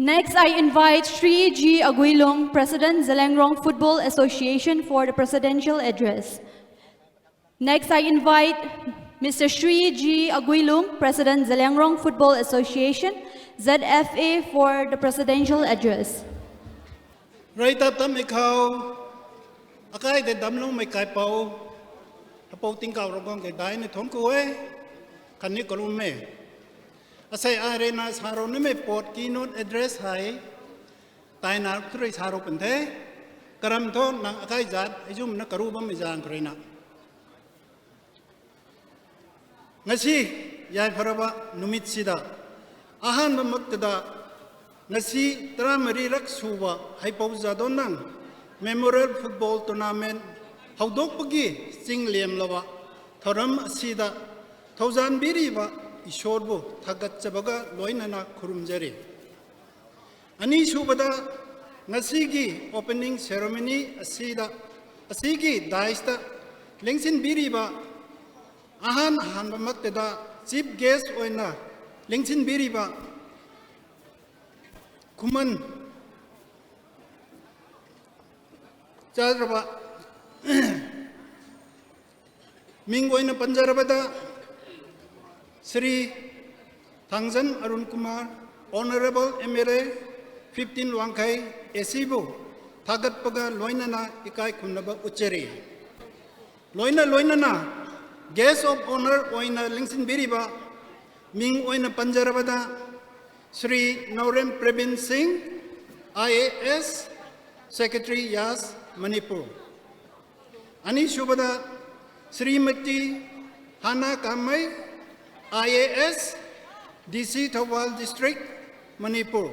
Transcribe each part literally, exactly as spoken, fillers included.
Next, I invite Shri G Aguilung, President, Zeliangrong Football Association, for the presidential address. Next, I invite Mister Shri G Aguilung, President, Zeliangrong Football Association, Z F A, for the presidential address. Rei tap tam ikhau, akai de damlong mai kai pau, hapau tingkau rogong ke dai ne thong kuwe, kani karum me. Asai ai rei na saro ne me pot keynote address hai, tai na khrei saro panthe, karam tho nang akai jat, ijum na karu bam ijang khrei na. ꯉꯁꯤ ꯌꯥꯏꯐꯔꯕ ꯅꯨꯃꯤꯠꯁꯤꯗ ꯑꯍꯥꯟꯕꯃꯛꯇꯗ ꯉꯁꯤ ꯇꯔꯥꯃꯔꯤꯔꯛ ꯁꯨꯕ ꯍꯩꯄꯧ ꯖꯥꯗꯣꯟꯅꯪ Memorial Football Tournament ꯍꯧꯗꯣꯛꯄꯒꯤ ꯆꯤꯡ ꯂꯦꯝꯂꯕ ꯊꯧꯔꯝ ꯑꯁꯤꯗ ꯊꯧꯖꯥꯟꯕꯤꯔꯤꯕ ꯏꯁꯣꯔꯕꯨ ꯊꯥꯒꯠꯆꯕꯒ ꯂꯣꯏꯅꯅ ꯈꯨꯔꯨꯝꯖꯔꯤ꯫ ꯑꯅꯤꯁꯨꯕꯗ, ꯉꯁꯤꯒꯤ opening ceremony ꯑꯁꯤꯗ, ꯑꯁꯤꯒꯤ daisꯇ ꯂꯦꯡꯁꯤꯟꯕꯤꯔꯤꯕ ꯑꯍꯥꯟ ꯑꯍꯥꯟꯕꯃꯛꯇꯗ chief guest ꯑꯣꯏꯅ ꯂꯦꯡꯁꯤꯟꯕꯤꯔꯤꯕ ꯈꯨꯃꯟ ꯆꯥꯗ꯭ꯔꯕ ꯃꯤꯡ ꯑꯣꯏꯅ ꯄꯟꯖꯔꯕꯗ, Shri ꯊꯥꯡꯖꯟ Arun Kumar, Honourable M L A fifteen ꯋꯥꯡꯈꯩ, ꯑꯦꯁꯤꯕꯨ ꯊꯥꯒꯠꯄꯒ ꯂꯣꯏꯅꯅ ꯏꯀꯥꯏ ꯈꯨꯝꯅꯕ ꯎꯠꯆꯔꯤ꯫ ꯂꯣꯏꯅ ꯂꯣꯏꯅꯅ Guest of Honour ꯑꯣꯏꯅ ꯂꯦꯡꯁꯤꯟꯕꯤꯔꯤꯕ ꯃꯤꯡ ꯑꯣꯏꯅ ꯄꯟꯖꯔꯕꯗ, ꯁ꯭ꯔꯤ ꯅꯥꯎꯔꯦꯝ ꯄ꯭ꯔꯕꯤꯟ ꯁꯤꯡ, I A S, Secretary, ꯌꯥꯁ, ꯃꯅꯤꯄꯨꯔ꯫ ꯑꯅꯤꯁꯨꯕꯗ, Shrimati Hana Kamei, I A S, D C, Thoubal District, Manipur.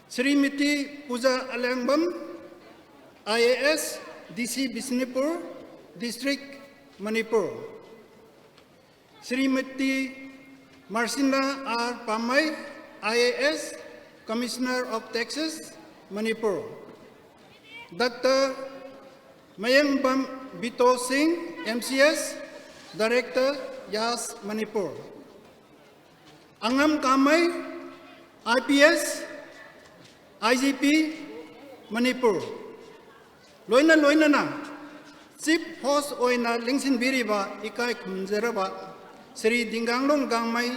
Shrimati Puja Alengbam, I A S, D C, Bishnupur District, Manipur. Shrimati Marsina R Pamei, I A S, Commissioner of Taxes, Manipur. Doctor Mayengbam Bito Singh, M C S, Director, ꯌꯥꯁ, ꯃꯅꯤꯄꯨꯔ꯫ ꯑꯉꯝ ꯀꯥꯃꯩ, I P S, I G P, Manipur, ꯂꯣꯏꯅ ꯂꯣꯏꯅꯅ Chief Host ꯑꯣꯏꯅ ꯂꯦꯡꯁꯤꯟꯕꯤꯔꯤꯕ ꯏꯀꯥꯏ ꯈꯨꯝꯖꯔꯕ Shri ꯗꯤꯡꯒꯥꯡꯂꯣꯡ ꯒꯥꯡꯃꯩ,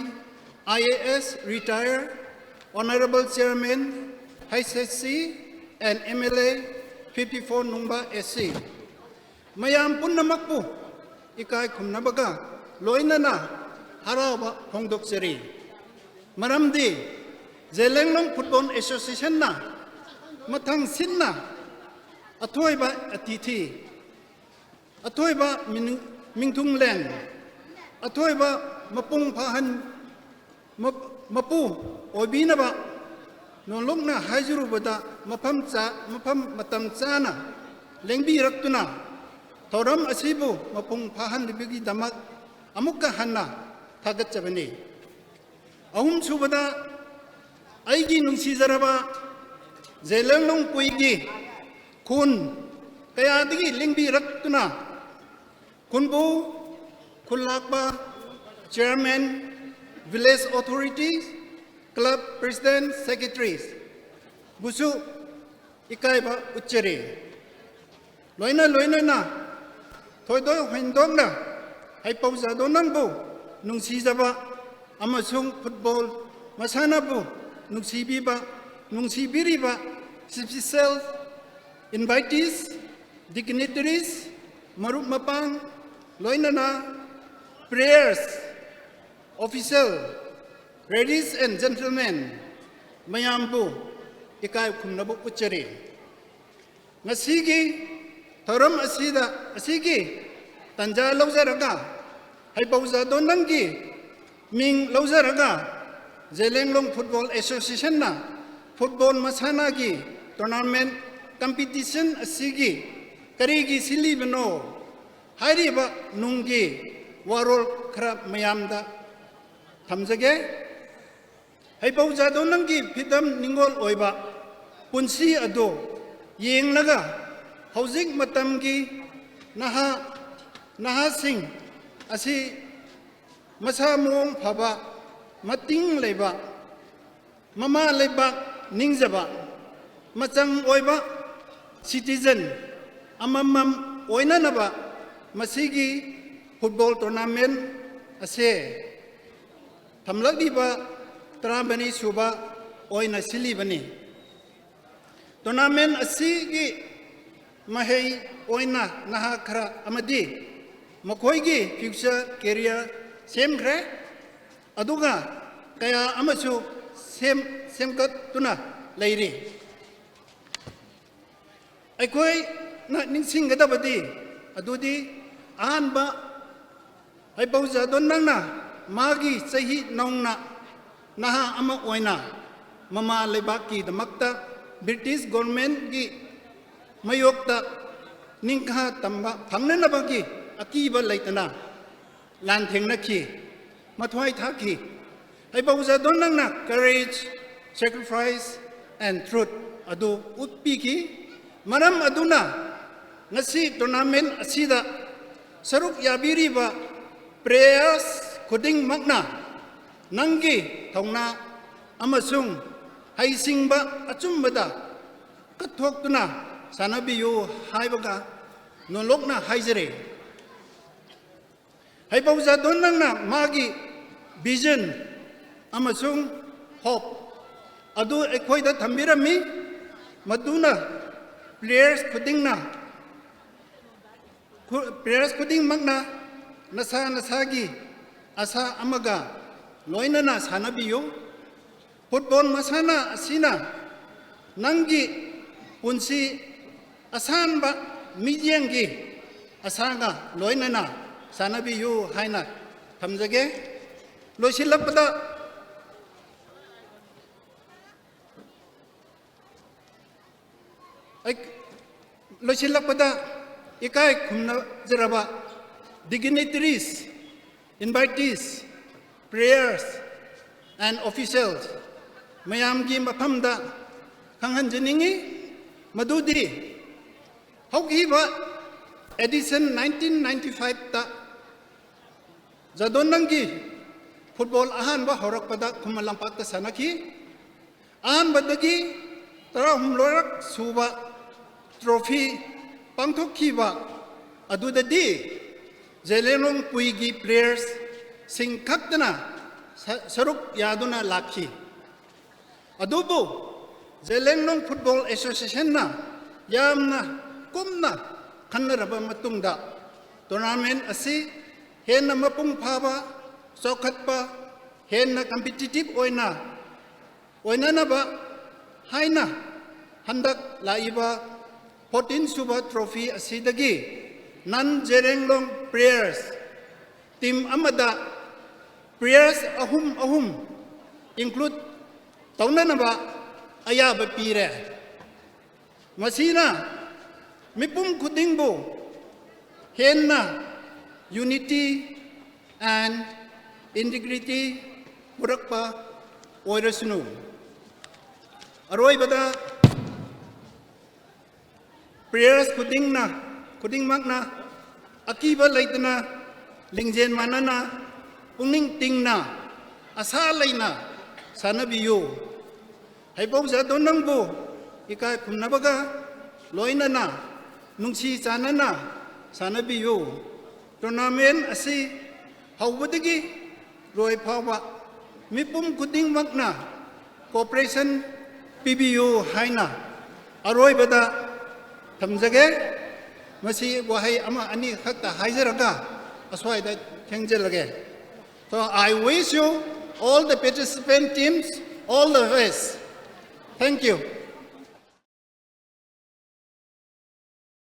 I A S retire, Honorable Chairman, H S C and M L A fifty-four ꯅꯨꯡꯕ S C, ꯃꯌꯥꯝ ꯄꯨꯝꯅꯃꯛꯄꯨ ꯏꯀꯥꯏ ꯈꯨꯝꯅꯕꯒ ꯂꯣꯏꯅꯅ ꯍꯔꯥꯎꯕ ꯐꯣꯡꯗꯣꯛꯆꯔꯤ꯫ ꯃꯔꯝꯗꯤ ꯖꯦꯂꯦꯡꯂꯣꯡ Football Associationꯅ ꯃꯊꯪ ꯁꯤꯟꯅ ꯑꯊꯣꯏꯕ ꯑꯇꯤꯊꯤ, ꯑꯊꯣꯏꯕ ꯃꯤꯅꯤꯡ-, ꯃꯤꯡꯊꯨꯡꯂꯦꯟ, ꯑꯊꯣꯏꯕ ꯃꯄꯨꯡ ꯐꯥꯍꯟ-, ꯃꯞ-, ꯃꯄꯨ ꯑꯣꯏꯕꯤꯅꯕ ꯅꯣꯂꯨꯛꯅ ꯍꯥꯏꯖꯔꯨꯕꯗ ꯃꯐꯝ ꯆꯥ-, ꯃꯐꯝ ꯃꯇꯝ ꯆꯥꯅ ꯂꯦꯡꯕꯤꯔꯛꯇꯨꯅ ꯊꯧꯔꯝ ꯑꯁꯤꯕꯨ ꯃꯄꯨꯡ ꯐꯥꯍꯟꯕꯒꯤꯗꯃꯛ ꯑꯃꯨꯛꯀ ꯍꯟꯅ ꯊꯥꯒꯠꯆꯕꯅꯤ꯫ ꯑꯍꯨꯝꯁꯨꯕꯗ, ꯑꯩꯒꯤ ꯅꯨꯡꯁꯤꯖꯔꯕ ꯖꯦꯂꯦꯡꯂꯣꯡ ꯄꯨꯏꯒꯤ ꯈꯨꯟ ꯀꯌꯥꯗꯒꯤ ꯂꯦꯡꯕꯤꯔꯛꯇꯨꯅ ꯈꯨꯟꯕꯨ ꯈꯨꯜꯂꯥꯛꯄ, Chairman, Village Authorities, Club President, Secretaries ꯕꯨꯁꯨ ꯏꯀꯥꯏꯕ ꯎꯠꯆꯔꯤ꯫ ꯂꯣꯏꯅ ꯂꯣꯏꯅꯅ ꯊꯣꯏꯗꯣꯛ ꯍꯦꯟꯗꯣꯛꯅ ꯍꯩꯄꯧ ꯖꯥꯗꯣ ꯅꯪꯕꯨ ꯅꯨꯡꯁꯤꯖꯕ ꯑꯃꯁꯨꯡ football ꯃꯁꯥꯟꯅꯕꯨ ꯅꯨꯡꯁꯤꯕꯤꯕ, ꯅꯨꯡꯁꯤꯕꯤꯔꯤꯕ special invitees, dignitaries, ꯃꯔꯨꯞ ꯃꯄꯥꯡ, ꯂꯣꯏꯅꯅ players, official, ladies and gentlemen ꯃꯌꯥꯝꯕꯨ ꯏꯀꯥꯏ ꯈꯨꯝꯅꯕ ꯎꯠꯆꯔꯤ꯫ ꯉꯁꯤꯒꯤ ꯊꯧꯔꯝ ꯑꯁꯤꯗ, ꯑꯁꯤꯒꯤ ꯇꯥꯟꯖꯥ ꯂꯧꯖꯔꯒ, ꯍꯩꯄꯧ ꯖꯥꯗꯣ ꯅꯪꯒꯤ ꯃꯤꯡ ꯂꯧꯖꯔꯒ, ꯖꯦꯂꯦꯡꯂꯣꯡ Football Associationꯅ football ꯃꯁꯥꯟꯅꯒꯤ tournament competition ꯑꯁꯤꯒꯤ ꯀꯔꯤꯒꯤ ꯁꯤꯜꯂꯤꯕꯅꯣ ꯍꯥꯏꯔꯤꯕ ꯅꯨꯡꯒꯤ ꯋꯥꯔꯣꯜ ꯈꯔ ꯃꯌꯥꯝꯗ ꯊꯝꯖꯒꯦ꯫ ꯍꯩꯄꯧ ꯖꯥꯗꯣ ꯅꯪꯒꯤ ꯐꯤꯗꯝ ꯅꯤꯡꯉꯣꯜ ꯑꯣꯏꯕ ꯄꯨꯟꯁꯤ ꯑꯗꯨ ꯌꯦꯡꯂꯒ ꯍꯧꯖꯤꯛ ꯃꯇꯝꯒꯤ ꯅꯍꯥ, ꯅꯍꯥꯁꯤꯡ ꯑꯁꯤ ꯃꯁꯥ ꯃꯎ ꯐꯕ, ꯃꯇꯤꯡ ꯂꯩꯕ, ꯃꯃꯥ ꯂꯩꯕꯥꯛ ꯅꯤꯡꯖꯕ ꯃꯆꯪ ꯑꯣꯏꯕ citizen ꯑꯃꯃꯝ ꯑꯣꯏꯅꯅꯕ ꯃꯁꯤꯒꯤ football tournament ꯑꯁꯦ ꯊꯝꯂꯛꯂꯤꯕ ꯇꯔꯥꯃꯔꯤ ꯁꯨꯕ ꯑꯣꯏꯅ ꯁꯤꯜꯂꯤꯕꯅꯤ꯫ Tournament ꯑꯁꯤꯒꯤ ꯃꯍꯩ ꯑꯣꯏꯅ ꯅꯍꯥ ꯈꯔ ꯑꯃꯗꯤ ꯃꯈꯣꯏꯒꯤ future career ꯁꯦꯝꯈ꯭ꯔꯦ, ꯑꯗꯨꯒ ꯀꯌꯥ ꯑꯃꯁꯨ ꯁꯦꯝ-, ꯁꯦꯝꯒꯠꯇꯨꯅ ꯂꯩꯔꯤ꯫ ꯑꯩꯈꯣꯏꯅ ꯅꯤꯡꯁꯤꯡꯒꯗꯕꯗꯤ ꯑꯗꯨꯗꯤ ꯑꯍꯥꯟꯕ ꯍꯩꯄꯧ ꯖꯥꯗꯣꯟ ꯅꯪꯅ ꯃꯥꯒꯤ ꯆꯍꯤ ꯅꯧꯅ ꯅꯍꯥ ꯑꯃ ꯑꯣꯏꯅ ꯃꯃꯥ ꯂꯩꯕꯥꯛꯀꯤꯗꯃꯛꯇ British governmentꯀꯤ ꯃꯥꯌꯣꯛꯇ ꯅꯤꯡꯈꯥ ꯇꯝꯕ ꯐꯪꯅꯅꯕꯒꯤ ꯑꯀꯤꯕ ꯂꯩꯇꯅ ꯂꯥꯟꯊꯦꯡꯅꯈꯤ, ꯃꯊ꯭ꯋꯥꯏ ꯊꯥꯈꯤ꯫ ꯍꯩꯄꯧ ꯖꯥꯗꯣꯟ ꯅꯪꯅ courage, sacrifice and truth ꯑꯗꯨ ꯎꯠꯄꯤꯈꯤ꯫ ꯃꯔꯝ ꯑꯗꯨꯅ ꯉꯁꯤ tournament ꯑꯁꯤꯗ ꯁꯔꯨꯛ ꯌꯥꯕꯤꯔꯤꯕ players ꯈꯨꯗꯤꯡꯃꯛꯅ ꯅꯪꯒꯤ ꯊꯧꯅꯥ ꯑꯃꯁꯨꯡ ꯍꯩꯁꯤꯡꯕ ꯑꯆꯨꯝꯕꯗ ꯀꯠꯊꯣꯛꯇꯨꯅ ꯁꯥꯟꯅꯕꯤꯌꯨ ꯍꯥꯏꯕꯒ ꯅꯣꯂꯣꯛꯅ ꯍꯥꯏꯖꯔꯤ꯫ ꯍꯩꯄꯧ ꯖꯥꯗꯣꯟ ꯅꯪꯅ ꯃꯥꯒꯤ vision ꯑꯃꯁꯨꯡ hope ꯑꯗꯨ ꯑꯩꯈꯣꯏꯗ ꯊꯝꯕꯤꯔꯝꯃꯤ, ꯃꯗꯨꯅ players ꯈꯨꯗꯤꯡꯅ, ꯈꯨ-, players ꯈꯨꯗꯤꯡꯃꯛꯅ ꯅꯁꯥ ꯅꯁꯥꯒꯤ ꯑꯁꯥ ꯑꯃꯒ ꯂꯣꯏꯅꯅ ꯁꯥꯟꯅꯕꯤꯌꯨ꯫ Football ꯃꯁꯥꯟꯅ ꯑꯁꯤꯅ ꯅꯪꯒꯤ ꯄꯨꯟꯁꯤ ꯑꯁꯥꯡꯕ ꯃꯤꯠꯌꯦꯡꯒꯤ ꯑꯁꯥꯒ ꯂꯣꯏꯅꯅ ꯁꯥꯟꯅꯕꯤꯌꯨ ꯍꯥꯏꯅ ꯊꯝꯖꯒꯦ꯫ ꯂꯣꯏꯁꯤꯜꯂꯛꯄꯗ ꯑꯩ-, ꯂꯣꯏꯁꯤꯜꯂꯛꯄꯗ ꯏꯀꯥꯏ ꯈꯨꯝꯅꯖꯔꯕ dignitaries, invitees, players and officials ꯃꯌꯥꯝꯒꯤ ꯃꯐꯝꯗ ꯈꯪꯍꯟꯖꯅꯤꯡꯏ ꯃꯗꯨꯗꯤ ꯍꯧꯈꯤꯕ edition nineteen ninety fiveꯇ ꯖꯥꯗꯣꯟ ꯅꯪꯒꯤ football ꯑꯍꯥꯟꯕ ꯍꯧꯔꯛꯄꯗ ꯈꯨꯃꯟ ꯂꯝꯄꯥꯛꯇ ꯁꯥꯟꯅꯈꯤ꯫ ꯑꯍꯥꯟꯕꯗꯒꯤ ꯇꯔꯥꯍꯨꯝꯗꯣꯏꯔꯛ ꯁꯨꯕ ꯇ꯭ꯔꯣꯐꯤ ꯄꯥꯡꯊꯣꯛꯈꯤꯕ ꯑꯗꯨꯗꯗꯤ ꯖꯦꯂꯦꯡꯂꯣꯡ ꯄꯨꯏꯒꯤ ꯄ꯭ꯂꯦꯌꯔꯁꯁꯤꯡ ꯈꯛꯇꯅ ꯁ- ꯁꯔꯨꯛ ꯌꯥꯗꯨꯅ ꯂꯥꯛꯈꯤ꯫ ꯑꯗꯨꯕꯨ ꯖꯦꯂꯦꯡꯂꯣꯡ ꯐꯨꯠꯕꯣꯜ ꯑꯦꯁꯣꯁꯤꯌꯦꯁꯟꯅ ꯌꯥꯝꯅ ꯀꯨꯞꯅ ꯈꯟꯅꯔꯕ ꯃꯇꯨꯡꯗ ꯇꯣꯔꯅꯥꯃꯦꯟ ꯑꯁꯤ ꯍꯦꯟꯅ ꯃꯄꯨꯡ ꯐꯥꯕ, ꯆꯥꯎꯈꯠꯄ, ꯍꯦꯟꯅ ꯀꯝꯄꯤꯇꯤꯇꯤꯞ ꯑꯣꯏꯅ ꯑꯣꯏꯅꯅꯕ ꯍꯥꯏꯅ ꯍꯟꯗꯛ ꯂꯥꯛꯏꯕ ꯐꯣꯔꯇꯤꯟ ꯁꯨꯕ ꯇ꯭ꯔꯣꯐꯤ ꯑꯁꯤꯗꯒꯤ ꯅꯟ ꯖꯦꯔꯦꯡꯂꯣꯡ ꯄ꯭ꯂꯦꯌꯔꯁ ꯇꯤꯝ ꯑꯃꯗ ꯄ꯭ꯂꯦꯌꯔꯁ ꯑꯍꯨꯝ ꯑꯍꯨꯝ ꯏꯟꯀ꯭ꯂꯨꯗ ꯇꯧꯅꯅꯕ ꯑꯌꯥꯕ ꯄꯤꯔꯦ꯫ ꯃꯁꯤꯅ ꯃꯤꯄꯨꯝ ꯈꯨꯗꯤꯡꯕꯨ ꯍꯦꯟꯅ unity and integrity ꯄꯨꯔꯛꯄ ꯑꯣꯏꯔꯁꯅꯨ꯫ ꯑꯔꯣꯏꯕꯗ ꯄ꯭ꯂꯦꯌꯔꯁ ꯈꯨꯗꯤꯡꯅ ꯈꯨꯗꯤꯡꯃꯛꯅ ꯑꯀꯤꯕ ꯂꯩꯇꯅ, ꯂꯤꯡꯖꯦꯜ ꯃꯥꯟꯅꯅ, ꯄꯨꯛꯅꯤꯡ ꯇꯤꯡꯅ, ꯑꯁꯥ ꯂꯩꯅ ꯁꯥꯟꯅꯕꯤꯌꯨ꯫ ꯍꯩꯕꯧ ꯖꯥꯗꯣ ꯅꯪꯕꯨ ꯏꯀꯥꯏ ꯈꯨꯝꯅꯕꯒ ꯂꯣꯏꯅꯅ ꯅꯨꯡꯁꯤ ꯆꯥꯟꯅꯅ ꯁꯥꯟꯅꯕꯤꯌꯨ꯫ ꯇꯣꯔꯅꯥꯃꯦꯟ ꯑꯁꯤ ꯍꯧꯕꯗꯒꯤ ꯂꯣꯏ ꯐꯥꯎꯕ ꯃꯤꯄꯨꯝ ꯈꯨꯗꯤꯡꯃꯛꯅ ꯀꯣꯑꯣꯄꯔꯦꯁꯟ ꯄꯤꯕꯤꯌꯨ ꯍꯥꯏꯅ ꯑꯔꯣꯏꯕꯗ ꯊꯝꯖꯒꯦ꯫ ꯃꯁꯤ ꯋꯥꯍꯩ ꯑꯃ ꯑꯅꯤ ꯈꯛꯇ ꯍꯥꯏꯖꯔꯒ ꯑꯁ꯭ꯋꯥꯏꯗ ꯊꯦꯡꯖꯤꯜꯂꯒꯦ꯫ So I wish you all the participant teams all the best. Thank you.